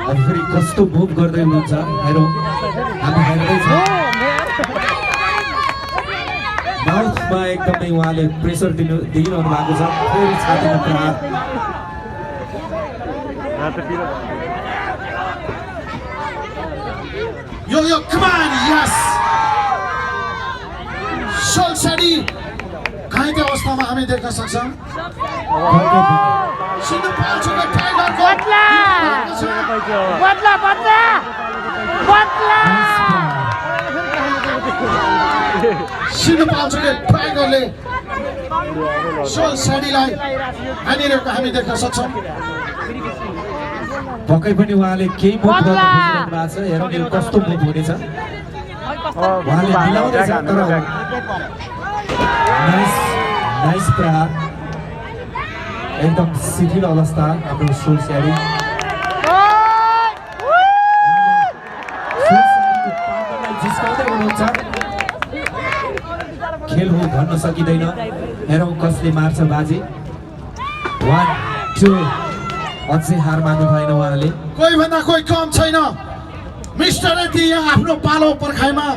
अब फेरि कस्तो मुभ गर्दै हुनुहुन्छ हेरौँ हामी हेर्दैछौँ माउथमा एकदमै उहाँले प्रेसर दिइरहनु भएको छ फेरि छातीमा प्रहार Yo, come on, yes! Solsari घाइते अवस्थामा हामी देख्न सक्छौँ सिन्धुपाल्चोक टाइगरको सिन्धुपाल्चोक टाइगरले सोलसाडीलाई हानिरहेको हामी देख्न सक्छौँ पक्कै पनि उहाँले केही मुभ गर्न खोजिरहनु भएको छ हेरौँ यो कस्तो मुभ हुनेछ उहाँले मिलाउँदैछ तर नाइस प्रहार एकदम शिथिल अवस्था हाम्रो सोलसाडी जिस्काउँदै हुनुहुन्छ खेल हो भन्न सकिँदैन हेरौँ कसले मार्छ बाजी 1 2 अझै हार मान्नु भएन उहाँले कोही भन्दा कोही कम छैन मिस्टर यति यहाँ आफ्नो पालो पर्खाइमा